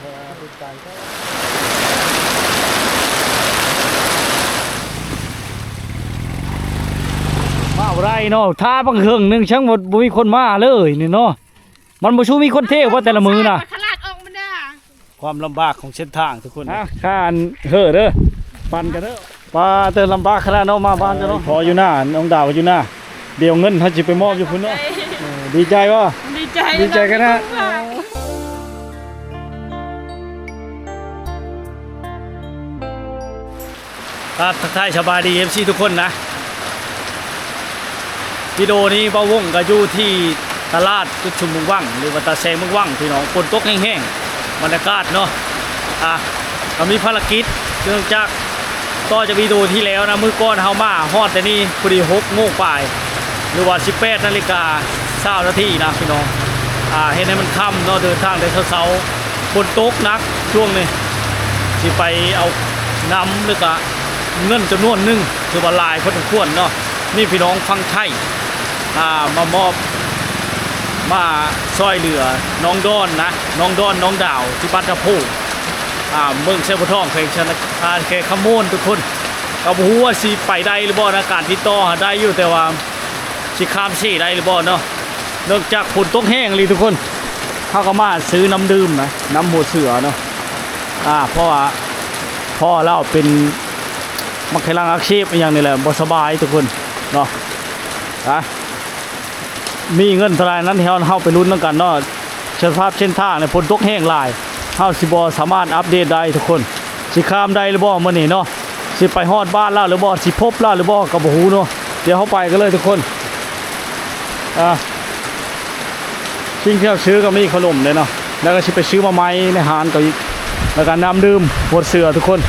ມາບໍ່ໄດ້ເນາະ ຖ້າບັກເຫິງໜຶ່ງຊ່າງບໍ່ ບໍ່ມີຄົນມາເລີຍນີ້ເນາະ. ມັນບໍ່ຊູມີຄົນເທບໍ່ແຕ່ລະມື້ນະ. ຂະຫຼາດອອກມາເດີ້. ຄວາມລຳບາກຂອງເສັ້ນທາງທຸກຄົນ. ອ່ະ ຂ້າອັນເຫີເດີ້ ປັ່ນກັນເດີ້. ປ້າເຕີ ລຳບາກຂະໜາດເນາະ ມາບ້ານເຈົ້າເນາະ. ພໍຢູ່ໜ້າ ນ້ອງດາວຢູ່ໜ້າ ດຽວເງິນເຮົາຊິໄປມອບຢູ່ພຸ້ນເນາະ. ເອີ ດີໃຈບໍ່? ດີໃຈ ດີໃຈກັນນະ. ຄັບ ທັກທາຍສະບາຍດີ ເອັຟຊີ ທຸກຄົນນະ. ວິດີໂອນີ້ບ່າວວົງກໍຢູ່ທີ່ຕະຫຼາດຈຸດຊຸມເມືອງວັງ ຫຼືວ່າຕາແຊງເມືອງວັງ ພີ່ນ້ອງ. ຝົນຕົກແຮງໆ ບັນຍາກາດເນາະ. ອ່ະ ກໍມີພາລະກິດ ເນື່ອງຈາກຕໍ່ຈາກວິດີໂອທີ່ແລ້ວນະ ມື້ກ່ອນເຮົາມາຮອດແຕ່ນີ້ພໍດີຫົກໂມງປາຍ ຫຼືວ່າສິບແປດນາລິກາຊາວນາທີນະ ພີ່ນ້ອງ. ອ່າ ເຮັດໃຫ້ມັນຄ່ຳເນາະ ເດີນທາງແຕ່ເຊົ້າໆ ຝົນຕົກໜັກຊ່ວງນີ້. ຊິໄປເອົານຳ ແລ້ວກະເງິນຈຳນວນໜຶ່ງ ຖືວ່າຫຼາຍພໍສົມຄວນເນາະ. ມີພີ່ນ້ອງຝັ່ງໄທ ອ່າ ມາມອບ ມາຊ່ອຍເຫຼືອນ້ອງດອນນະ ນ້ອງດອນ ນ້ອງດາວ ທີ່ບ້ານທາໂພ ອ່າ ເມືອງໄຊບົວທອງ ແຂວງຊະນະ ອ່າ ແຂວງຄຳມ່ວນທຸກຄົນ. ກໍບໍ່ຮູ້ວ່າຊິໄປໄດ້ຫຼືບໍ່ນະ ການຕິດຕໍ່ຫາໄດ້ຢູ່ ແຕ່ວ່າ ຊິຂ້າມເຊໄດ້ຫຼືບໍ່ເນາະ ເນື່ອງຈາກຝົນຕົກແຮງອີ່ຫຼີທຸກຄົນ. ເຮົາກໍມາຊື້ນ້ຳດື່ມນະ ນ້ຳຫົວເສືອເນາະ ອ່າ ເພາະວ່າພໍ່ລາວເປັນໝາກໄຂ່ຫຼັງອັກເສບອີ່ຫຍັງນີ້ແຫຼະ ບໍ່ສະບາຍທຸກຄົນເນາະ. ອ່ະ ມີເງິນເທົ່າໃດນັ້ນ ເຮົາ ເຮົາໄປລຸ້ນນຳກັນເນາະ. ສະພາບເສັ້ນທາງນີ້ຝົນຕົກແຮງຫຼາຍ ເຮົາຊິບໍ່ສາມາດອັບເດດໄດ້ທຸກຄົນ. ຊິຂ້າມໄດ້ຫຼືບໍ່ມື້ນີ້ເນາະ ຊິໄປຮອດບ້ານລາວຫຼືບໍ່ ຊິພົບລາວຫຼືບໍ່ກໍບໍ່ຮູ້ເນາະ. ດຽວເຮົາໄປກັນເລີຍທຸກຄົນ. ອ່າ ສິ່ງທີ່ເຮົາຊື້ກໍມີຂະໜົມເດ້ເນາະ ແລ້ວກໍຊິໄປຊື້ມາໃໝ່ໃນຮ້ານເຂົາອີກ ແລ້ວກໍນ້ຳດື່ມຫົວເສືອທຸກຄົນ.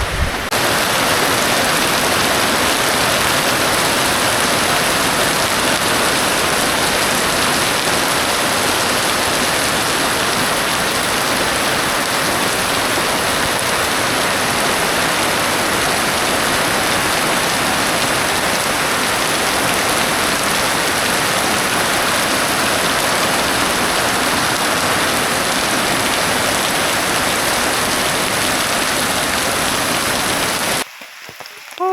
ໂອ້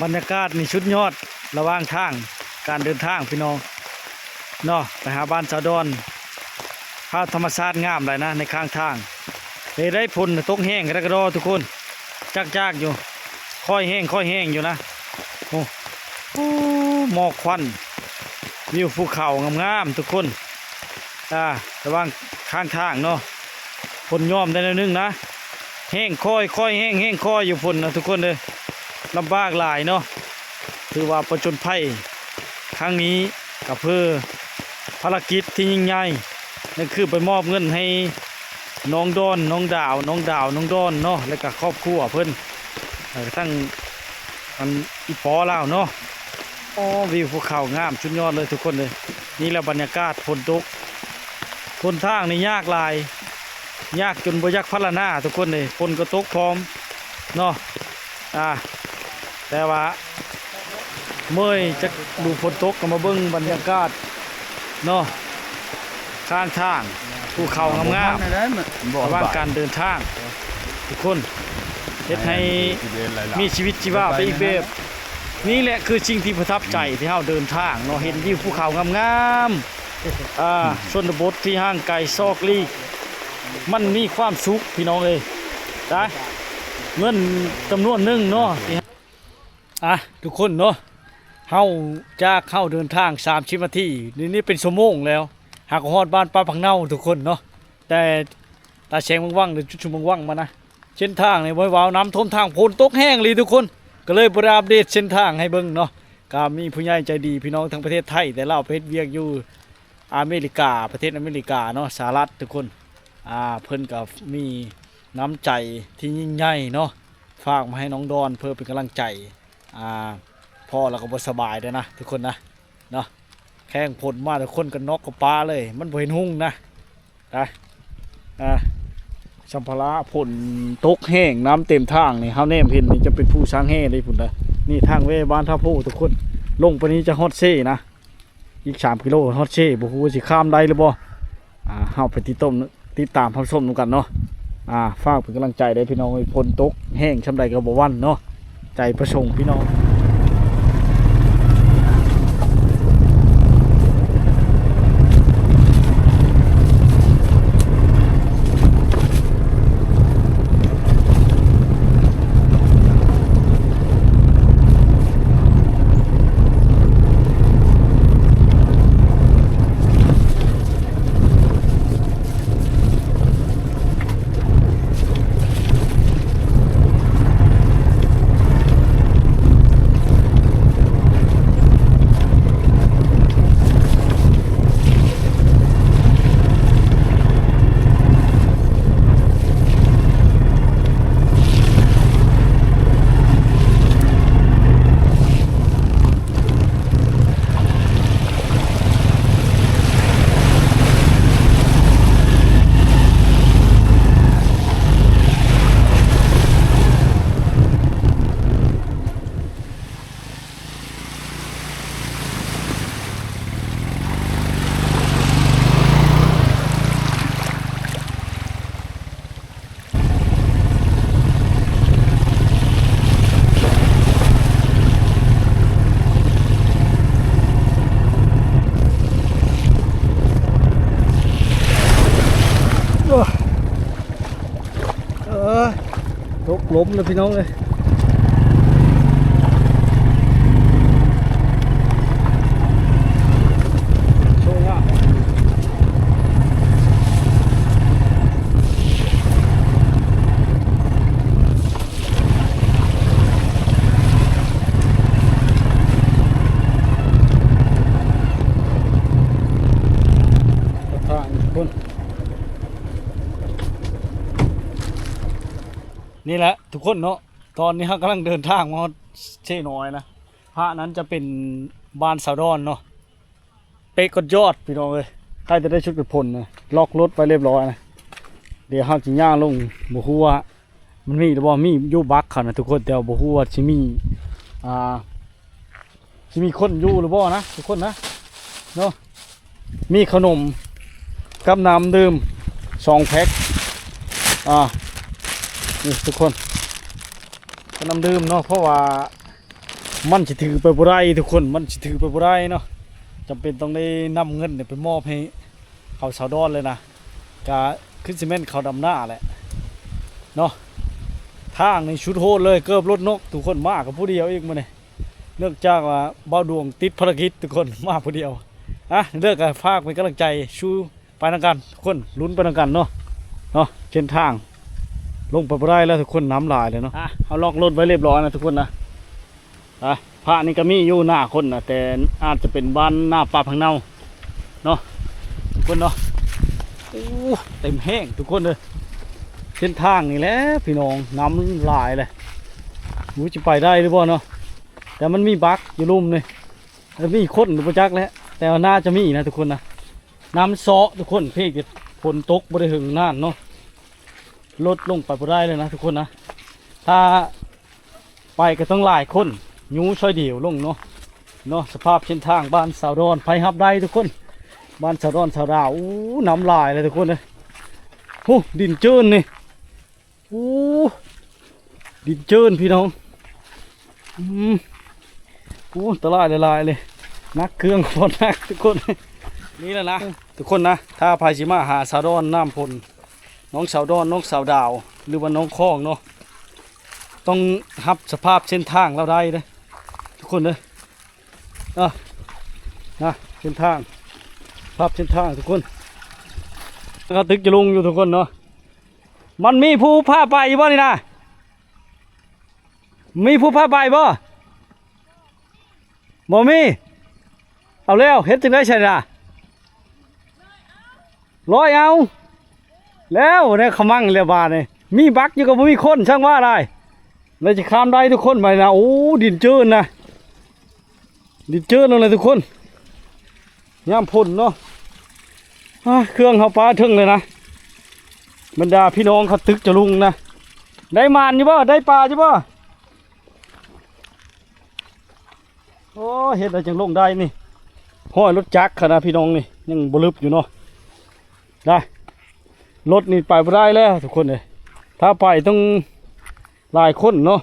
ບັນຍາກາດນີ້ສຸດຍອດ ລະຫວ່າງທາງ ການເດີນທາງພີ່ນ້ອງເນາະ ໄປຫາບ້ານຊາວດອນ. ພາບທຳມະຊາດງາມຫຼາຍນະໃນຂ້າງທາງ. ເອີ ໄດ້ຝົນຕົກແຮງກະດະກະດໍທຸກຄົນ ຈັກໆຢູ່ ຄ່ອຍແຮງ ຄ່ອຍແຮງຢູ່ນະ. ໂອ້ ໂອ້ ໝອກຄວັນ ວິວພູເຂົາງາມໆທຸກຄົນ. ອ່າ ລະຫວ່າງຂ້າງທາງເນາະ ຝົນຍ້ອມໄດ້ໜ້ອຍໜຶ່ງນະ ແຮງຄ່ອຍ ຄ່ອຍແຮງ ແຮງຄ່ອຍຢູ່ ຝົນນະທຸກຄົນເອີຍ. ລຳບາກຫຼາຍເນາະ ຖືວ່າປະຈົນໄພຄັ້ງນີ້ ກໍເພື່ອພາລະກິດທີ່ຍິ່ງໃຫຍ່ ນັ້ນຄືໄປມອບເງິນໃຫ້ນ້ອງດອນ ນ້ອງດາວ ນ້ອງດາວ ນ້ອງດອນເນາະ ແລ້ວກໍຄອບຄົວເພິ່ນ ແລ້ວກໍທັງອັນອີ່ປໍລາວເນາະ. ໂອ້ ວິວພູເຂົາງາມສຸດຍອດເລີຍທຸກຄົນເອີຍ. ນີ້ແຫຼະບັນຍາກາດຝົນຕົກ ຫົນທາງນີ້ຍາກຫຼາຍ ຍາກຈົນບໍ່ຢາກພັນລະໜ້າທຸກຄົນເອີຍ. ຝົນກໍຕົກພ້ອມເນາະ ອ່າ ແຕ່ວ່າເມື່ອຍຈາກດູຝົນຕົກ ກໍມາເບິ່ງບັນຍາກາດເນາະ ຂ້າງທາງ ພູເຂົາງາມໆ ລະຫວ່າງການເດີນທາງ ທຸກຄົນ ເຮັດໃຫ້ມີຊີວິດຊີວາໄປອີກແບບ. ນີ້ແຫຼະຄືສິ່ງທີ່ປະທັບໃຈທີ່ເຮົາເດີນທາງເນາະ ເຫັນວິວພູເຂົາງາມໆ ອ່າ ຊົນນະບົດທີ່ຫ່າງໄກຊອກຫຼີກ ມັນມີຄວາມສຸກພີ່ນ້ອງເອີຍ. ໄດ້ເງິນຈຳນວນໜຶ່ງເນາະ ອ່ະ ທຸກຄົນເນາະ ເຮົາ ຈາກເຮົາເດີນທາງສາມສິບນາທີ ນີ້ ນີ້ເປັນຊົ່ວໂມງແລ້ວ ຫາກໍຮອດບ້ານປ່າຜັກເນົ່າທຸກຄົນເນາະ. ແຕ່ຕາແຊງວັງໆ ຫຼືຈຸດຊຸມວັງໆມານະ ເສັ້ນທາງນີ້ບໍ່ໃຫ້ເວົ້າ ນ້ຳຖ້ວມທາງ ຝົນຕົກແຮງອີ່ຫຼີທຸກຄົນ ກໍເລີຍບໍ່ໄດ້ອັບເດດເສັ້ນທາງໃຫ້ເບິ່ງເນາະ. ກໍມີຜູ້ໃຫຍ່ໃຈດີ ພີ່ນ້ອງທາງປະເທດໄທ ແຕ່ລາວໄປເຮັດວຽກຢູ່ອາເມລິກາ ປະເທດອາເມລິກາເນາະ ສະຫະລັດທຸກຄົນ ອ່າ ເພິ່ນກໍມີນ້ຳໃຈທີ່ຍິ່ງໃຫຍ່ເນາະ ຝາກມາໃຫ້ນ້ອງດອນເພື່ອເປັນກຳລັງໃຈ. ອ່າ ພໍ່ລາວກໍບໍ່ສະບາຍແລ້ວນະທຸກຄົນນະ ເນາະ ແຂ້ງຝົນມາແຕ່ຄົນກໍນອກກໍປາເລີຍ ມັນບໍ່ເຫັນຮຸ່ງນະ ນະ ອ່າ ສຳພາລະ ຝົນຕົກແຮງ ນ້ຳເຕັມທາງນີ້ ເຮົາແນມເຫັນນີ້ຈະເປັນພູຊ້າງແຮ່ເດ້ພຸ້ນເດີ. ນີ້ທາງແວ່ບ້ານທ່າໂພທຸກຄົນ ລົງໄປນີ້ຈະຮອດເຊນະ ອີກສາມກິໂລຮອດເຊ ບໍ່ຮູ້ວ່າຊິຂ້າມໄດ້ຫຼືບໍ່. ອ່າ ເຮົາໄປຕິດຕາມ ຕິດຕາມຮັບຊົມນຳກັນເນາະ. ອ່າ ຝາກເປັນກຳລັງໃຈເດີ້ພີ່ນ້ອງເອີຍ ຝົນຕົກແຮງຊ່ຳໃດກໍບໍ່ຫວັ່ນເນາະ ໃຈປະສົງພີ່ນ້ອງ. ເອີ ຕົກລົມແລ້ວພີ່ນ້ອງເອີຍ. ນີ້ແຫຼະທຸກຄົນເນາະ ຕອນນີ້ເຮົາກຳລັງເດີນທາງມາຮອດເຊນ້ອຍນະ. ພາກນັ້ນຈະເປັນບ້ານສາວດອນເນາະ. ເປະກອດຍອດພີ່ນ້ອງເອີຍ ໃກ້ຈະໄດ້ຊຸດໄດ້ພົ້ນນະ ລັອກລົດໄວ້ລຽບຮ້ອຍນະ. ດຽວເຮົາຊິຍ່າງລົງ ບໍ່ຮູ້ວ່າມັນມີຫຼືບໍ່ ມີຢູ່ບັກເຂົານະທຸກຄົນ ແຕ່ວ່າບໍ່ຮູ້ວ່າຊິມີ ອ່າ ຊິມີຄົນຢູ່ຫຼືບໍ່ນະທຸກຄົນນະ ເນາະ. ມີເຂົ້າໜົມກັບນ້ຳດື່ມສອງແພັກ ອ່າ ນີ້ທຸກຄົນ ກັບນ້ຳດື່ມເນາະ ເພາະວ່າ ມັນຊິຖືໄປບໍ່ໄດ້ທຸກຄົນ ມັນຊິຖືໄປບໍ່ໄດ້ເນາະ. ຈຳເປັນຕ້ອງໄດ້ນຳເງິນນີ້ໄປມອບໃຫ້ເຂົາສາວດອນເລີຍນະ ກະຄືຊິແມ່ນເຂົາດຳໜ້າແຫຼະເນາະ. ທາງນີ້ສຸດໂຫດເລີຍ ເກີບລົດນົກ ທຸກຄົນ ມາກັບຜູ້ດຽວອີກມື້ນີ້ ເນື່ອງຈາກວ່າບ່າວດວງຕິດພາລະກິດທຸກຄົນ ມາຜູ້ດຽວ. ອ່ະ ເລີກກະຝາກເປັນກຳລັງໃຈສູ່ ໄປນຳກັນທຸກຄົນ ລຸ້ນໄປນຳກັນເນາະ ເນາະ. ເສັ້ນທາງລົງໄປບໍ່ໄດ້ແລ້ວທຸກຄົນ ນ້ຳຫຼາຍເລີຍເນາະ. ອ່ະ ເຮົາລັອກລົດໄວ້ລຽບຮ້ອຍນະທຸກຄົນນະ. ອ່ະ ພາກນີ້ກໍມີຢູ່ໜ້າຄົນນະ ແຕ່ອາດຈະເປັນບ້ານໜ້າປ່າຜັກເນົາເນາະ ທຸກຄົນເນາະ. ໂອ້ ເຕັມແຮງທຸກຄົນເອີຍ ເສັ້ນທາງນີ້ແຫຼະພີ່ນ້ອງ ນ້ຳຫຼາຍເລີຍ. ບໍ່ຮູ້ຊິໄປໄດ້ຫຼືບໍ່ເນາະ ແຕ່ມັນມີບັກຢູ່ລຸ່ມນີ້ ແລ້ວມີຄົນບໍ່ຈັກແຫຼະ ແຕ່ວ່າໜ້າຈະມີນະທຸກຄົນນະ. ນ້ຳເຊາະທຸກຄົນ ເພກ ຝົນຕົກບໍ່ໄດ້ເຖິງນານເນາະ ລົດລົງໄປບໍ່ໄດ້ເລີຍນະທຸກຄົນນະ. ຖ້າໄປກໍຕ້ອງຫຼາຍຄົນ ຍູ້ຊ່ອຍດຽວລົງເນາະ ເນາະ. ສະພາບເສັ້ນທາງບ້ານສາວດອນ ໃຜຮັບໄດ້ທຸກຄົນ ບ້ານສາວດອນສາວດາວ. ໂອ້ ນ້ຳຫຼາຍເລີຍທຸກຄົນເອີຍ ໂອ້ ດິນເຈີນນີ້. ໂອ້ ດິນເຈີນພີ່ນ້ອງ ອືມ ໂອ້ ອັນຕະລາຍຫຼາຍໆເລີຍ ໜັກເຄື່ອງກໍໜັກທຸກຄົນ. ນີ້ແຫຼະນະທຸກຄົນນະ ຖ້າໃຜຊິມາຫາສາວດອນນ້ຳພົ້ນ ນ້ອງສາວດອນ ນ້ອງສາວດາວ ຫຼືວ່ານ້ອງຂອງເນາະ ຕ້ອງຮັບສະພາບເສັ້ນທາງລາວໄດ້ເດີ້ ທຸກຄົນເດີ້. ອ່ະ ນະ ເສັ້ນທາງ ສະພາບເສັ້ນທາງທຸກຄົນ ເຂົາຕຶກຈະລົງຢູ່ທຸກຄົນເນາະ. ມັນມີຜູ້ພາໄປຢູ່ບໍ່ນີ້ນະ? ມີຜູ້ພາໄປບໍ່? ບໍ່ມີ. ເອົາແລ້ວ ເຮັດຈັ່ງໃດຊັ້ນນະ? ລອຍເອົາ. ແລ້ວແນວຂະມັງແລ້ວບາດນີ້ ມີບັກຢູ່ກໍບໍ່ມີຄົນ ຊ່າງວ່າຫຼາຍ. ແລ້ວຈະຂ້າມໄດ້ທຸກຄົນບາດນີ້ນະ. ໂອ້ ດິນເຈີນນະ. ດິນເຈີນເອົາແຫຼະທຸກຄົນ ຍາມຝົນເນາະ. ອາ ເຄື່ອງເຮົາປາເທິງເລີຍນະ ບັນດາພີ່ນ້ອງເຂົາຕຶກຈະລຸງນະ. ໄດ້ໝານຢູ່ບໍ່? ໄດ້ປາຢູ່ບໍ່? ໂອ້ ເຮັດໄດ້ຈັ່ງລົງໄດ້ນີ້ ຮ້ອຍລົດຈັກຂະນະພີ່ນ້ອງນີ້ ຍັງບໍ່ລຶບຢູ່ເນາະ. ໄດ້ ລົດນີ້ໄປບໍ່ໄດ້ແລ້ວທຸກຄົນເອີຍ. ຖ້າໄປຕ້ອງຫຼາຍຄົນເນາະ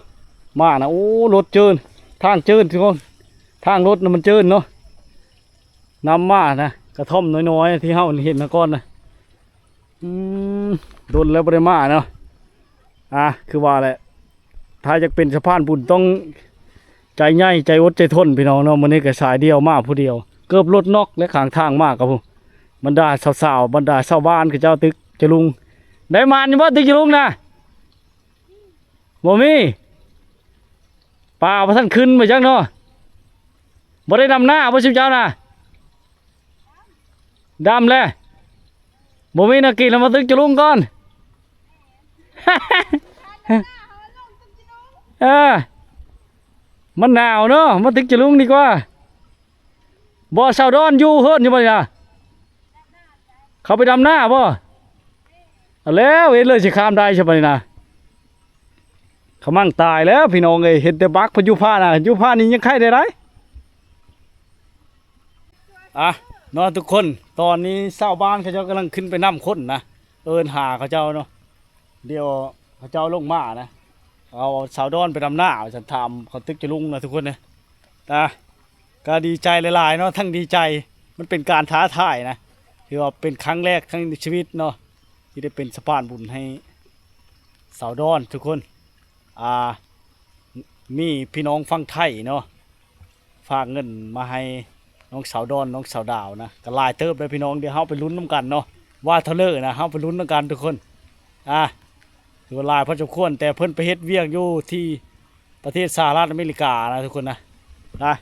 ມານະ. ໂອ້ ລົດເຈີນ ທາງເຈີນທຸກຄົນ ທາງລົດນະມັນເຈີນເນາະ. ນຳມານະ ກະທ່ອມນ້ອຍໆ ທີ່ເຮົາເຫັນມາກ່ອນນະ. ອືມ ດົນແລ້ວບໍ່ໄດ້ມາເນາະ. ອ່າ ຄືວ່າແຫຼະ ຖ້າຢາກເປັນສະພານບຸນຕ້ອງໃຈໃຫຍ່ ໃຈອົດໃຈທົນ ພີ່ນ້ອງເນາະ. ມື້ນີ້ກໍສາຍດຽວ ມາຜູ້ດຽວ ເກີບລົດນັອກ ແລະ ຂ້າງທາງມາກັບຜູ້ ບັນດາສາວໆ ບັນດາຊາວບ້ານເຂົາເຈົ້າຕຶກຈະລຸງ. ໄດ້ມານຢູ່ບໍ່ຕຶກຈະລຸງນະ? ບໍ່ມີ. ປາບໍ່ທັນຂຶ້ນບໍ່ຈັກເນາະ. ບໍ່ໄດ້ດຳນາບໍ່ຊຸມເຈົ້ານະ? ດຳແລ້ວ ບໍ່ມີແນວກິນແລ້ວ ມາຕຶກຈະລຸງກ່ອນ. ເອີ ມັນໜາວເນາະ ມາຕຶກຈະລຸງດີກວ່າ. ບໍ່ ສາວດອນຢູ່ເຮືອນຢູ່ບໍ່ນີ້ນະ? ເຂົາໄປດຳນາບໍ່? ເອົາແລ້ວ ເຮັດເລີຍຊິຂ້າມໄດ້ຊະບັດນີ້ນະ. ຂະມັງຕາຍແລ້ວພີ່ນ້ອງເອີຍ ເຫັນແຕ່ບັກເພິ່ນຢູ່ພານະ ຢູ່ພານນີ້ຍັງໄຄໄດ້ໄດ໋. ອ່ະ ເນາະທຸກຄົນ ຕອນນີ້ຊາວບ້ານເຂົາເຈົ້າກຳລັງຂຶ້ນໄປນຳຄົນນະ ເອີ້ນຫາເຂົາເຈົ້າເນາະ. ດຽວເຂົາເຈົ້າລົງມານະ ເອົາສາວດອນໄປດຳນາວ່າຊັ້ນ ຖາມເຂົາຕຶກຈະລຸງນະທຸກຄົນເອີຍ. ອ່ະ ກໍດີໃຈຫຼາຍໆເນາະ ທັງດີໃຈ ມັນເປັນການທ້າທາຍນະ ຖືວ່າເປັນຄັ້ງແລກໃນຊີວິດເນາະ ທີ່ໄດ້ເປັນສະພານບຸນໃຫ້ສາວດອນທຸກຄົນ. ອ່າ ມີພີ່ນ້ອງຝັ່ງໄທເນາະ ຝາກເງິນມາໃຫ້ນ້ອງສາວດອນ ນ້ອງສາວດາວນະ ກໍຫຼາຍເຕີບເດ້ພີ່ນ້ອງ. ດຽວເຮົາໄປລຸ້ນນຳກັນເນາະ ວ່າເທົ່າເລີນະ ເຮົາໄປລຸ້ນນຳກັນທຸກຄົນ. ອ່າ ຖືວ່າຫຼາຍພໍສົມຄວນ ແຕ່ເພິ່ນໄປເຮັດວຽກຢູ່ທີ່ປະເທດສະຫະລັດອາເມລິການະທຸກຄົນນະ. ນະ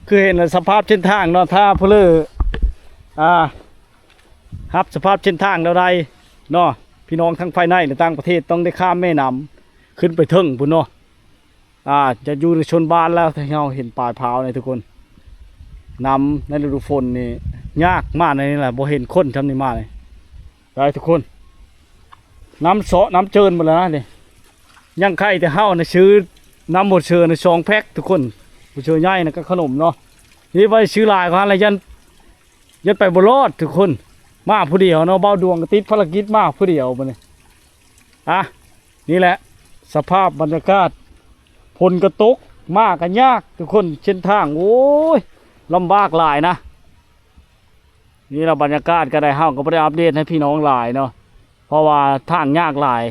ຄືເຫັນແລ້ວສະພາບເສັ້ນທາງເນາະ ຖ້າຜູ້ເລີ ອ່າ ຮັບສະພາບເສັ້ນທາງແນວໃດເນາະ ພີ່ນ້ອງທັງພາຍໃນ ແລະ ຕ່າງປະເທດ ຕ້ອງໄດ້ຂ້າມແມ່ນ້ຳຂຶ້ນໄປເທິງພຸ້ນເນາະ. ອ່າ ຈະຢູ່ໃນຊົນບ້ານແລ້ວ ທີ່ເຮົາເຫັນປາຍພ້າວນີ້ທຸກຄົນ. ນ້ຳໃນລະດູຝົນນີ້ຍາກ ມາໃນນີ້ລະ ບໍ່ເຫັນຄົນຊ່ຳນີ້ມານີ້ ໄດ້ທຸກຄົນ. ນ້ຳເຊາະນ້ຳເຈີນໝົດແລ້ວນະນີ້. ຍັງໄຄແຕ່ເຮົານະຊື້ນ້ຳບົດເຊີນະ ສອງແພັກທຸກຄົນ. ບົດເຊີໃຫຍ່ນະ ກັບຂະໜົມເນາະ. ນີ້ໄວ້ຊື້ຫຼາຍກວ່າຫັ້ນລະ ຢ້ານ ຢ້ານໄປບໍ່ລອດທຸກຄົນ. ມາຜູ້ດຽວເນາະ ບ່າວດວງກໍຕິດພາລະກິດມາຜູ້ດຽວບັດນີ້. ອ່ະ ນີ້ແຫຼະສະພາບບັນຍາກາດ ຝົນກໍຕົກ ມາກໍຍາກທຸກຄົນ. ເສັ້ນທາງ ໂອ້ຍ ລຳບາກຫຼາຍນະ. ນີ້ລະບັນຍາກາດກໍໄດ້ ເຮົາກໍບໍ່ໄດ້ອັບເດດໃຫ້ພີ່ນ້ອງຫຼາຍເນາະ ເພາະວ່າທາງຍາກຫຼາຍ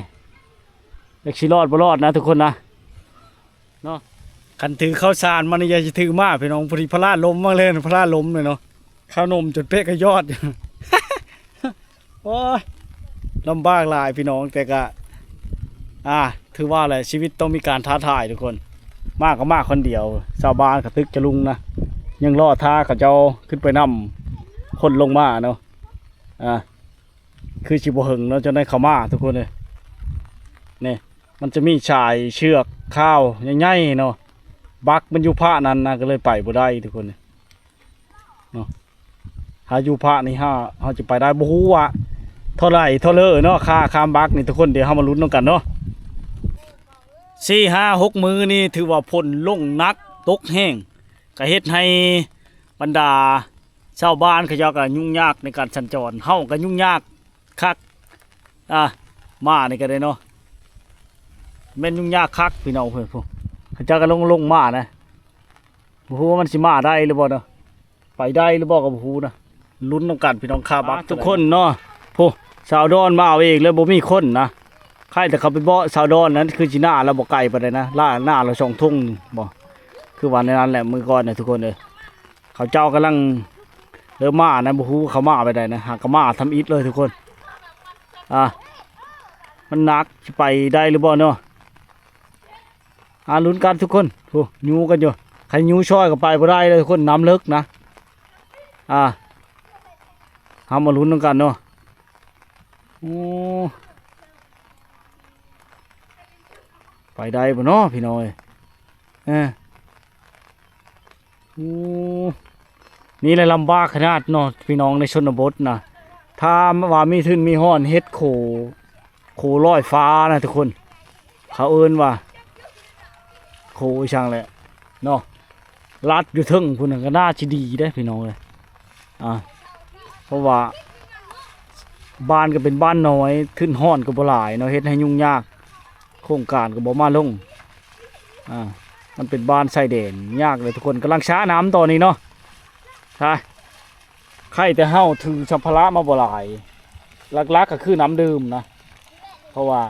ຈັກຊິລອດບໍ່ລອດນະທຸກຄົນນະ ເນາະ. ຄັນຖືເຂົ້າສານມານີ້ ຢ່າຊິຖືມາພີ່ນ້ອງ ພໍດີພະລາດລົ້ມມາເລີຍ ພະລາດລົ້ມເລີຍເນາະ. ເຂົ້າໜົມຈົນເປະກະຍອດ. ໂອ້ຍ ລຳບາກຫຼາຍພີ່ນ້ອງ ແຕ່ກະ ອ່າ ຖືວ່າແຫຼະ ຊີວິດຕ້ອງມີການທ້າທາຍທຸກຄົນ. ມາກໍມາຄົນດຽວ ຊາວບ້ານກໍຕຶກຈະລຸງນະ ຍັງລໍຖ້າເຂົາເຈົ້າຂຶ້ນໄປນຳຄົນລົງມາເນາະ. ອ່າ ຄືຊິບໍ່ເຫິງເນາະ ຈັ່ງໄດ້ເຂົ້າມາທຸກຄົນເອີຍ. ນີ້ ມັນຈະມີສາຍເຊືອກຄາວໃຫຍ່ໆເນາະ ບັກມັນຢູ່ພະນັ້ນນະ ກໍເລີຍໄປບໍ່ໄດ້ທຸກຄົນເອີຍ. ເນາະ ຖ້າຢູ່ພະນີ້ ເຮົາ ເຮົາຈະໄປໄດ້ບໍ່ຮູ້ວ່າເທົ່າໃດເທົ່າເລີເນາະ ຄ່າຂ້າມບັກນີ້ທຸກຄົນ. ດຽວເຮົາມາລຸ້ນນຳກັນເນາະ. ສີ່ຫ້າຫົກມື້ນີ້ຖືວ່າຝົນລົງໜັກ ຕົກແຮງ ກະເຮັດໃຫ້ບັນດາຊາວບ້ານເຂົາເຈົ້າກະຫຍຸ້ງຍາກໃນການສັນຈອນ ເຮົາກະຫຍຸ້ງຍາກຄັກ. ອ່າ ມານີ້ກະໄດ້ເນາະ ແມ່ນຫຍຸ້ງຍາກຄັກພີ່ນ້ອງເອີຍ. ເຂົາເຈົ້າກະລົງ ລົງມານະ ບໍ່ຮູ້ວ່າມັນຊິມາໄດ້ຫຼືບໍ່ເນາະ ໄປໄດ້ຫຼືບໍ່ກໍບໍ່ຮູ້ນະ. ລຸ້ນນຳກັນພີ່ນ້ອງ ຄ່າບັກ ອ່າ ທຸກຄົນເນາະ. ໂອ້ ສາວດອນມາເອົາເອງເລີຍ ບໍ່ມີຄົນນະ. ໃຄແຕ່ເຂົາໄປເບາະສາວດອນນັ້ນ ຄືຊິໜ້າລາວບໍ່ໄກປານໃດນະ ລາ ໜ້າລາວສອງທົ່ງບໍ່ ຄືວ່າແນວນັ້ນແຫຼະ. ມື້ກ່ອນນະທຸກຄົນເອີຍ ເຂົາເຈົ້າກຳລັງເລີ່ມມານະ ບໍ່ຮູ້ເຂົາມາໄປໃດນະ ຫາກະມາທຳອິດເລີຍທຸກຄົນ. ອ່າ ມັນໜັກ ຊິໄປໄດ້ຫຼືບໍ່ເນາະ. ອ່າ ລຸ້ນກັນທຸກຄົນ. ໂອ້ ຍູ້ກັນຢູ່ ຄັນຍູ້ຊ່ອຍກໍໄປບໍ່ໄດ້ເລີຍທຸກຄົນ ນ້ຳເລິກນະ. ອ່າ ເຮົາມາລຸ້ນນຳກັນເນາະ. ໂອ້ ໄປໄດ້ບໍ່ເນາະພີ່ນ້ອງເອີຍ. ເອີ ໂອ້ ນີ້ແຫຼະລຳບາກຂະໜາດເນາະພີ່ນ້ອງ ໃນຊົນນະບົດນະ. ຖ້າວ່າມີທຶນມີຮ່ອນ ເຮັດໂຂ ໂຂລອຍຟ້ານະທຸກຄົນ ເຂົາເອີ້ນວ່າໂຂອີ່ຫຍັງແຫຼະເນາະ ລັດຢູ່ເທິງພຸ້ນນະ ກໍໜ້າຊິດີເດ້ພີ່ນ້ອງເອີຍ. ອ່າ ເພາະວ່າບ້ານກໍເປັນບ້ານນ້ອຍ ທຶນຮ່ອນກໍບໍ່ຫຼາຍເນາະ ເຮັດໃຫ້ຫຍຸ້ງຍາກ. ໂຄງການກໍບໍ່ມາລົງ ອ່າ ມັນເປັນບ້ານຊາຍແດນ ຍາກເລີຍທຸກຄົນ ກຳລັງຊານ້ຳຕອນນີ້ເນາະ ຊາ ໃຄ່ແຕ່ເຮົາຖືສຳພາລະມາບໍ່ຫຼາຍ ຫຼັກໆກໍຄືນ້ຳດື່ມນະ ເພາະວ່າ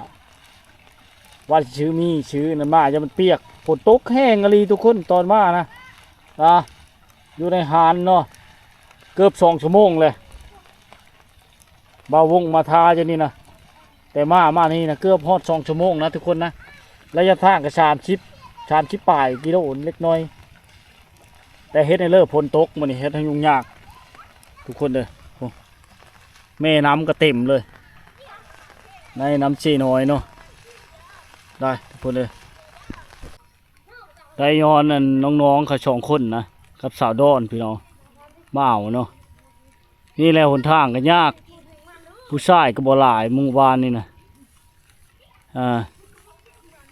ວ່າຊິຊື້ ມີຊື້ນັ້ນມາ ຢ່າມັນປຽກ ຝົນຕົກແຮງອີ່ຫຼີທຸກຄົນ ຕອນມານະ ອ່າ ຢູ່ໃນຮ້ານເນາະ ເກືອບສອງຊົ່ວໂມງແລ້ວ ບ່າວວົງມາຖ້າຢູ່ນີ້ນະ ແຕ່ມາ ມານີ້ນະ ເກືອບຮອດສອງຊົ່ວໂມງນະທຸກຄົນນະ ໄລຍະທາງກໍສາມສິບ ສາມສິບປາຍກິໂລເລັກນ້ອຍ ແຕ່ເຮັດໃຫ້ເລີ ຝົນຕົກມື້ນີ້ເຮັດໃຫ້ຫຍຸ້ງຍາກທຸກຄົນເດີ ໂອ້ ແມ່ນ້ຳກໍເຕັມເລີຍ ໃນນ້ຳເຊນ້ອຍເນາະ ໄດ້ທຸກຄົນເດີ ໄດ້ຍ້ອນອັນນ້ອງໆເຂົາສອງຄົນນະ ກັບສາວດອນພີ່ນ້ອງ ມາເອົາເນາະ ນີ້ແຫຼະຫົນທາງກໍຍາກ ຜູ້ຊາຍກໍບໍ່ຫຼາຍມື້ວານນີ້ນະ ອ່າ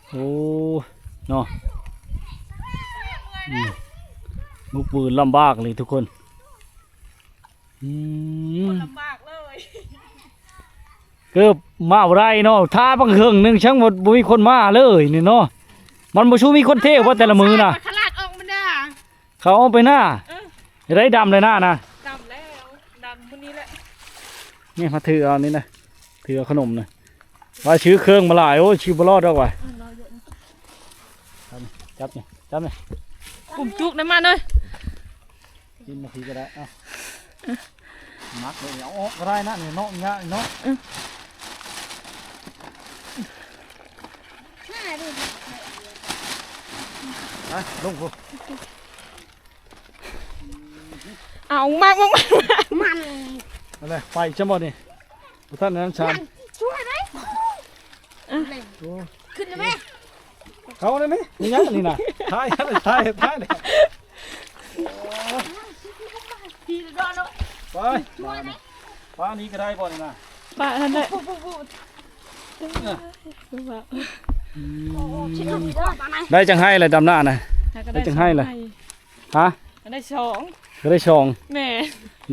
ໂອ້ ເນາະ ອືມ ລຸກບືນລຳບາກເລີຍທຸກຄົນ ອືມ ລຳບາກເລີຍ ເກີບມາບໍ່ໄດ້ເນາະ ຖ້າບັກເຫິງໜຶ່ງ ຊ່າງບໍ່ ບໍ່ມີຄົນມາເລີຍນີ້ເນາະ ມັນບໍ່ຊູ້ມີຄົນເທວະແຕ່ລະມື້ນະ ຂະຫຼາດອອກມາດ່າ ເຂົາເອົາໄປນາ ເອີ ໄດ້ດຳແລ້ວນານະ ດຳແລ້ວ ດຳມື້ນີ້ແຫຼະ ນີ້ມາຖືເອົານີ້ນະ ຖືເອົາຂະໜົມນະ ວ່າຊື້ເຄື່ອງມາຫຼາຍ ໂອ້ຍ ຊື້ບໍ່ລອດດອກວ່າ ອືມ ຈັບນີ້ ຈັບນີ້ ກຸມຈຸກໄດ້ມາເລີຍ ກິນມາທີກໍໄດ້ ເອົາ ມັກເລີຍ ເອົາອອກກໍໄດ້ນະ ນີ້ເນາະ ຍາກເນາະ ອືມ ໄປ ລົງພຸ້ນ ເອົາມາ ມາ ມາ ມັນ ເອົາເລີຍ ໄປຊະບໍ່ນີ້ ບໍ່ທັນນັ້ນຊານ ມັນຊ່ວຍໄດ້ ອ່ະ ໂອ້ ຂຶ້ນໄດ້ໄໝ ເຂົ້າໄດ້ໄໝ ມີຫຍັງອັນນີ້ນະ ຖ່າຍ ຖ່າຍ ຖ່າຍ ຖ່າຍ ໄປ ປານີ້ກໍໄດ້ບໍ່ນີ້ນະ ປາຫັ້ນແຫຼະ ອືມ ໄດ້ຈັກໄຮ່ລະດຳນານະ ໄດ້ຈັກໄຮ່ລະ ຮະ ໄດ້ສອງ ກໍໄດ້ສອງ ແມ່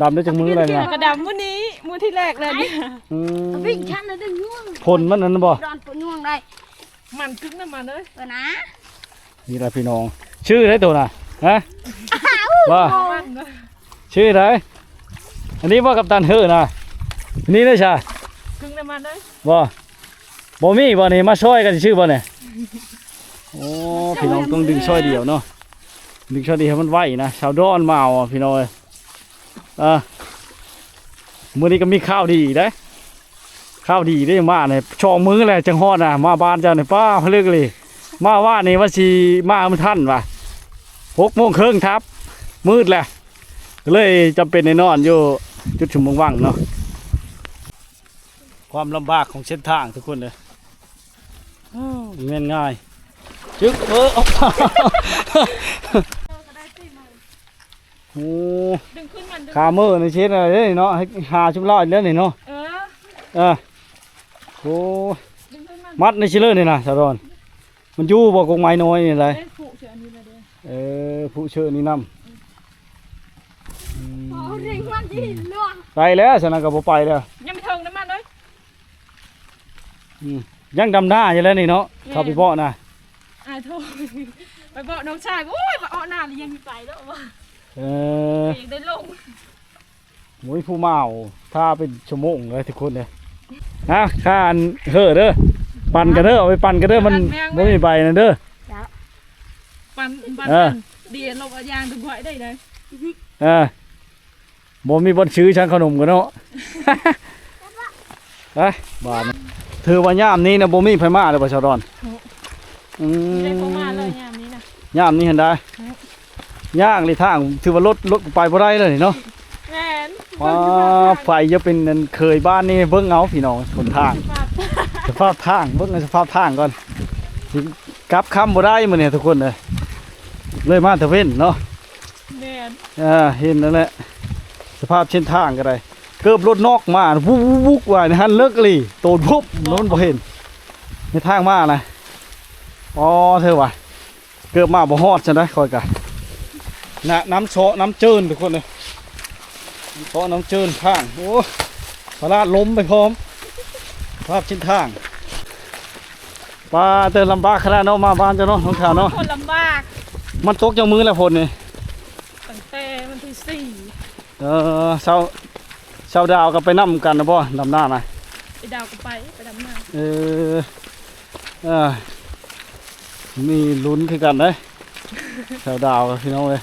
ນ ດຳໄດ້ຈັກມື້ແລ້ວນີ້ນະ ກໍດຳມື້ນີ້ ມື້ທີແລກເລີຍນີ້ ອືມ ວິ່ງຊັ້ນໄດ້ຍວງ ຜົນມັນນັ້ນບໍ່ ດອນປະຍວງໄດ້ ມັນກຶກນຳມັນເອີຍ ເອີນະ ນີ້ລະພີ່ນ້ອງ ຊື່ໃດໂຕນະ ຮະ ວ່າ ມັນນະ ຊື່ໃດ ອັນນີ້ບໍ່ກັບຕັນເຮີນະ ອັນນີ້ເດ້ຊະ ກຶກນຳມັນເອີຍ ບໍ່ ບໍ່ມີບໍ່ນີ້ ມາຊ່ອຍກັນຊື່ບໍ່ນີ້ ໂອ້ ພີ່ນ້ອງຕ້ອງດຶງຊ່ອຍດຽວເນາະ ດຶງຊ່ອຍດຽວໃຫ້ມັນໄວນະ ຊາວດອນມາເອົາພີ່ນ້ອງເອີຍ ອ່າ ມື້ນີ້ກໍມີຂ່າວດີເດ້ ຂ່າວດີເດ້ ມານີ້ສອງມື້ແລ້ວຈັ່ງຮອດນະ ມາບ້ານເຈົ້ານີ້ ປ້າ ພະລຶກອີ່ຫຼີ ມາວານນີ້ວ່າຊິມາບໍ່ທັນວ່າ ຫົກໂມງເຄິ່ງທັບ ມືດແລ້ວ ກໍເລີຍຈຳເປັນໄດ້ນອນຢູ່ຈຸດຊຸມຊົມວັງເນາະ ຄວາມລຳບາກຂອງເສັ້ນທາງທຸກຄົນເດີ ໂອ້ ບໍ່ແມ່ນງ່າຍ ຈຶກ ເອີ ໂອ້ ດຶງຂຶ້ນມັນ ຄາເມີໃນເຊນເດ້ເນາະ ໃຫ້ຫ້າສິບລ້ານແລ້ວນີ້ເນາະ ເອີ ເອີ ໂອ້ ດຶງຂຶ້ນມັນ ມັດໃນຊິເລີນີ້ນະ ສາວດອນ ມັນຢູ່ບໍ່ ກົກໄມ້ນ້ອຍນີ້ໄດ ເອີ ຜຸເຊີອັນນີ້ນະເດ້ ເອີ ຜຸເຊີນີ້ນຳ ອືມ ອືມ ໄປແລ້ວ ຊັ້ນນະກໍບໍ່ໄປແລ້ວ ຍັງບໍ່ເຖິງນຳມັນເລີຍ ອືມ ຍັງດຳນາຢູ່ແລ້ວນີ້ເນາະ ແມ່ນ ເຂົ້າໄປເບາະນະ ອາຍໂທ ໄປເບາະນ້ອງຊາຍ ໂອ້ຍ ໄປເອາະນາແລ້ວຍັງໄປແລ້ວວ່າ ເອີ ຢາກໄດ້ລົງ ໂອ້ຍ ຜູ້ມາເອົາ ຖ້າເປັນຊົ່ວໂມງເລີຍທຸກຄົນເດີ ຮະ ຂ້າອັນເຮີເດີ ປັ່ນກັນເດີ ເອົາໄປປັ່ນກັນເດີ ມັນບໍ່ມີໃບນັ້ນເດີ ປັ່ນ ປັ່ນ ເອີ ເດ ລົງເອົາຢາງດຽວບໍ່ໄດ້ເດີ ເອີ ບໍ່ມີບ່ອນຊື້ຊ່າງຂະໜົມກັນເນາະ ໄປ ບາດນີ້ ຖືວ່າຍາມນີ້ນະ ບໍ່ມີໃຜມາເດ້ບໍ່ ຊາວດອນ ໂອ້ ອືມ ບໍ່ມີໃຜມາເລີຍຍາມນີ້ນະ ຍາມນີ້ຫັ້ນໄດ ໂອ້ ຍາກເລີຍທາງ ຖືວ່າລົດ ລົດໄປບໍ່ໄດ້ເລີຍເນາະ ແມ່ນ ວ້າ ໃຜຢາກເປັນອັນເຄີຍບ້ານນີ້ ເບິ່ງເອົາພີ່ນ້ອງ ຫົນທາງ ສະພາບ ສະພາບທາງ ເບິ່ງເອົາສະພາບທາງກ່ອນ ຊິກັບຄ່ຳບໍ່ໄດ້ມື້ນີ້ທຸກຄົນເອີຍ ເລີຍມາຕາເວັນເນາະ ແມ່ນ ອ່າ ເຫັນນັ້ນແຫຼະ ສະພາບເສັ້ນທາງກໍໄດ້ ເກີບລົດນອກມາ ວຸກໆໆວ່າໃນຫັ້ນເລິກອີ່ຫຼີ ໂຕນວຸບ ມັນບໍ່ເຫັນ ໃນທາງມານະ ອໍ ເທີວ່າ ເກີບມາບໍ່ຮອດຊັ້ນໄດ໋ ຂ້ອຍກະ ນະ ນ້ຳເຊາະນ້ຳເຈີນທຸກຄົນເອີຍ ນ້ຳເຊາະນ້ຳເຈີນທາງ ໂອ້ ພາລາດລົ້ມໄປພ້ອມ ສະພາບເສັ້ນທາງ ປາເຕີ ລຳບາກຂະໜາດເນາະ ມາບ້ານເຈົ້າເນາະ ນ້ອງຂາວເນາະ. ໂຄດລຳບາກ. ມັນຕົກຈັກມື້ແລ້ວຝົນນີ້? ຕັ້ງແຕ່ວັນທີສີ່. ເອີ ຊາວ ຊາວດາວກໍໄປນຳກັນນະບໍ່ ດຳນານະ? ໄອ້ດາວກໍໄປ ໄປດຳນາ. ເອີ ເອີ ມີລຸ້ນຄືກັນເດ້ ຊາວດາວພີ່ນ້ອງເອີຍ.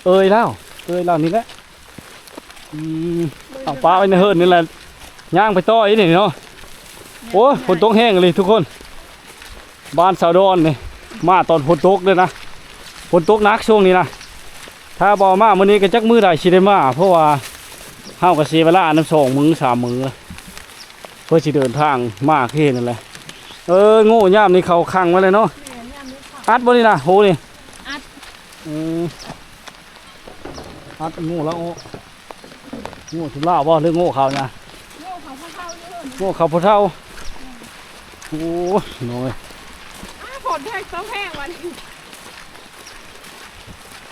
ເອີຍລາວ ເອີຍລາວນີ້ແຫຼະ. ອືມ ເອົາປະໄວ້ໃນເຮືອນນີ້ແຫຼະ ຍ່າງໄປຕໍ່ອີກນີ້ເນາະ. ໂອ້ຍ ຝົນຕົກແຮງອີ່ຫຼີທຸກຄົນ. ບ້ານຊາວດອນນີ້ ມາຕອນຝົນຕົກເດ້ນະ ຝົນຕົກໜັກຊ່ວງນີ້ນະ. ຖ້າບໍ່ມາມື້ນີ້ກໍຈັກມື້ໃດຊິໄດ້ມາ ເພາະວ່າເຮົາກໍເສຍເວລານຳສອງມື້ສາມມື້ ເພື່ອຊິເດີນທາງມາຄືເຫັນນັ້ນແຫຼະ. ເອີ ໂງ່ຍາມນີ້ເຂົາຂັງໄວ້ເລີຍເນາະ. ແມ່ນ ຍາມນີ້ເຂົາ ອັດບໍ່ນີ້ນະ ໂຫນີ້? ອັດ. ອືມ ອັດໂງ່ລະໂອ້ ໂງ່ຊຸມລາວບໍ່ ຫຼືໂງ່ເຂົານະ? ໂງ່ເຂົາຜູ້ເຖົ້າຢູ່. ໂງ່ເຂົາຜູ້ເຖົ້າ. ໂອ້ຍ ນ້ອຍ ອ້າ ຝົນແຮງ ຕົກແຮງວັນນີ້.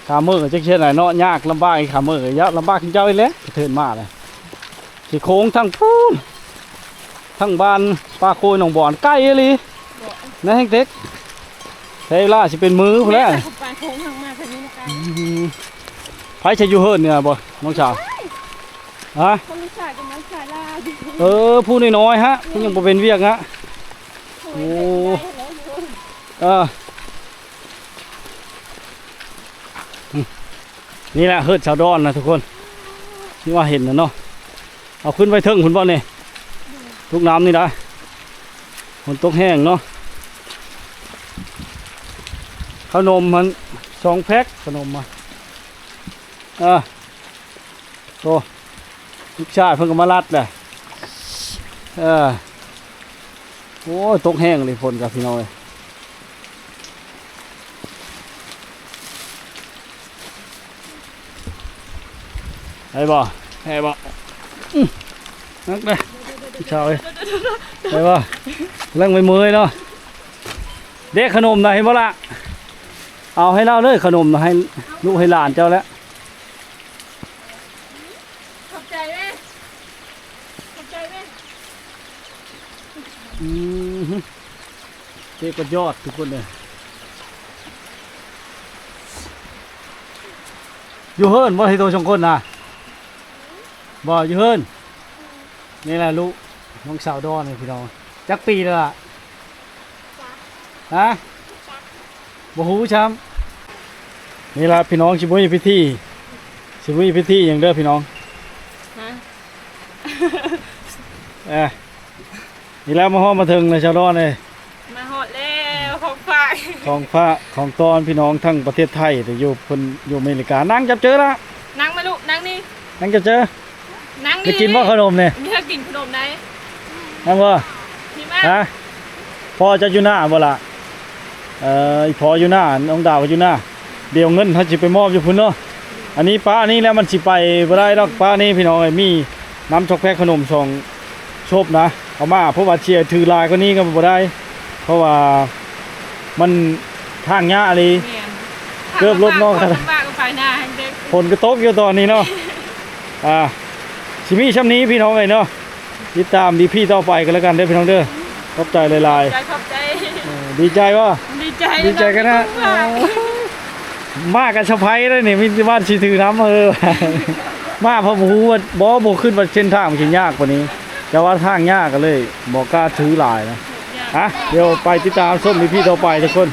ຂາເມືອຈັກເຮັດໃດເນາະ ຍາກລຳບາກ. ຂາເມືອຍາກລຳບາກຄືເຈົ້າອີກແຫຼະ ເທີນມາເລີຍ. ຊິໂຄ້ງທາງພຸ້ນ ທາງບ້ານປ່າໂຄຍໜອງບອນ ໄກອີ່ຫຼີ. ບໍ່ ໃນແຮງເຕັກ ໃຊ້ເວລາຊິເປັນມື້ພຸ້ນແຫຼະ. ແມ່ນ ໄປໂຄ້ງທາງມາທາງນີ້ນະກະ. ອືມ ໃຜຈະຢູ່ເຮືອນນີ້ບໍ່ນ້ອງສາວ? ຮະ? ນ້ອງສາວກັບນ້ອງສາລາຢູ່. ເອີ ຜູ້ນ້ອຍໆ ຮະ ຜູ້ຍັງບໍ່ເປັນວຽກ ຮະ. ໂອ້ ເອີ ນີ້ແຫຼະເຮືອນຊາວດອນນະທຸກຄົນ ທີ່ວ່າເຫັນນະເນາະ. ເອົາຂຶ້ນໄວ້ເທິງພຸ້ນບໍ່ນີ້? ລູກນ້ຳນີ້ນະ ຝົນຕົກແຮງເນາະ. ເຂົ້າໜົມຫັ້ນສອງແພັກ ເຂົ້າໜົມມາ. ເອີ ໂອ້ ລູກຊາຍເພິ່ນກໍມາລັດແຫຼະ. ເອີ ໂອ້ຍ ຕົກແຮງເລີຍຝົນກັບພີ່ນ້ອງເອີຍ. ໄດ້ບໍ່? ໄດ້ບໍ່? ອື ໜັກເດ້ ສາວເອີຍ. ໄດ້ບໍ່? ກຳລັງໄປເມີຍເນາະ. ເດ້ ຂະໜົມນະ ເຫັນບໍ່ລະ? ເອົາໃຫ້ລາວເລີຍ ຂະໜົມນະ ໃຫ້ລູກໃຫ້ຫຼານເຈົ້າແຫຼະ. ຂອບໃຈເດ້ ຂອບໃຈເດ້. ອື ເກັບກະຍອດທຸກຄົນເດີ. ຢູ່ເຮືອນບໍ່ ທີ່ໂຕສອງຄົນນະ? ບໍ່ ຢູ່ເຮືອນ. ນີ້ແຫຼະລູກນ້ອງສາວດອນນີ້ພີ່ນ້ອງ. ຈັກປີແລ້ວລະ? ຮະ? ບໍ່ຮູ້ຊ້ຳ. ນີ້ລະພີ່ນ້ອງ ຊິບໍ່ມີພິທີ ຊິບໍ່ມີພິທີຫຍັງເດີພີ່ນ້ອງ. ຮະ? ເອີ ນີ້ແຫຼະ ມາຮອດມາເຖິງແລ້ວຊາວດອນເອີຍ. ມາຮອດແລ້ວ ຂອງຝາກ ຂອງຝາກຂອງຕ້ອນພີ່ນ້ອງທັງປະເທດໄທ ແຕ່ຢູ່ເພິ່ນຢູ່ອາເມລິກາ. ນັ່ງຈັບເຈີລະ ນັ່ງມາລູກ ນັ່ງນີ້ ນັ່ງຈັບເຈີ. ນັ່ງນີ້ ໄດ້ກິນບໍ່ຂະໜົມນີ້? ມີໃຫ້ກິນຂະໜົມໃດ໋. ຍັງບໍ່? ມີມາ. ຮະ? ພໍ່ເຈົ້າຢູ່ນາບໍ່ລະ? ເອີ ອີ່ພໍ່ຢູ່ນາ ນ້ອງດາວກໍຢູ່ນາ. ດຽວເງິນເຮົາຊິໄປມອບຢູ່ພຸ້ນເນາະ. ອັນນີ້ປະນີ້ແລ້ວມັນຊິໄປບໍ່ໄດ້ດອກ ປະນີ້ພີ່ນ້ອງເອີຍ. ມີນ້ຳຊອກແພັກຂະໜົມສອງ ສົບນະ ເອົາມາ ເພາະວ່າຊິຖືຫຼາຍກວ່ານີ້ກໍບໍ່ໄດ້ ເພາະວ່າມັນທາງຍາກອີ່ຫຼີ. ແມ່ນ ເກີບຫຼຸດເນາະ ລຳບາກກໍໄປນາແຮງເດ້. ຝົນກໍຕົກຢູ່ຕອນນີ້ເນາະ. ອ່າ ຊິມີຊ່ຳນີ້ພີ່ນ້ອງເອີຍເນາະ. ຕິດຕາມອີພີຕໍ່ໄປກັນແລ້ວກັນເດີພີ່ນ້ອງເດີ. ຂອບໃຈຫຼາຍໆ. ຂອບໃຈ ຂອບໃຈ. ເອີ ດີໃຈບໍ່? ດີໃຈ ດີໃຈກັນນະ. ໂອ້ ມາກັນເຊີໄພເລີຍນີ້ ມີແຕ່ວ່າຊິຖືນຳ. ເອີ ມາເພາະບໍ່ຮູ້ວ່າ ບໍ່ ບໍ່ຄິດວ່າເສັ້ນທາງມັນຊິຍາກປານນີ້ ແຕ່ວ່າທາງຍາກກໍເລີຍບໍ່ກ້າຖືຫຼາຍນະ. ຮະ ດຽວໄປຕິດຕາມຊົມອີພີຕໍ່ໄປທຸກຄົນ.